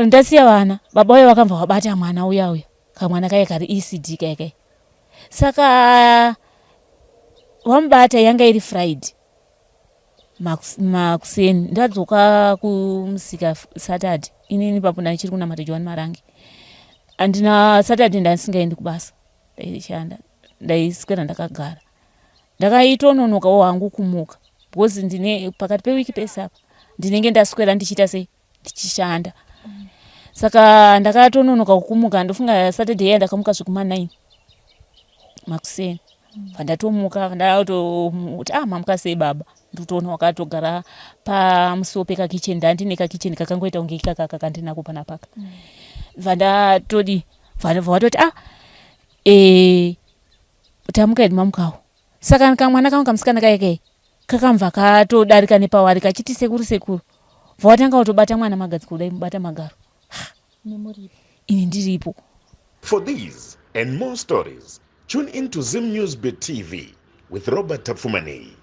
Ndasiya vana, baba uya vakabva vabata mwana uya uya, kamwana kaye kari ECD kaye kaye. Saka vamubata, yanga iri Friday makuseni, ndadzoka kumusika Saturday. Inini papo ndaichiri kunamata Johani Marange. Andina Saturday ndandisingaendi kubasa, ndaishanda, ndaiswera ndakagara. Ndakaitononokawo hangu kumuka because ndine pakati pewiki pese apa ndinenge ndaswera ndichiita sei, ndichishanda. Saka ndakatononoka kumuka. Ndofunga Saturday iya ndakamuka zvekuma 9 makuseni. Pandatomuka, ndatomuti, "Ah, mamuka sei, baba?" Ndikutoona wakatogara pamusiwo pekakicheni. Ndandine kakicheni kakangoita kunge ikakaka kandinako panapaka. Bvandatodi vatoti, "Ah, tamuka hedu, mamukawo." Saka kamwana kangu kamusikana kaikai kakambva katodarika nepawari kachiti, "Sekuru, sekuru." Bva kutobata mwana magadziko kudai, mubata magaro. Ini ndiripo. For these and more stories, tune in to Zim News Bit TV with Robert Tafumani.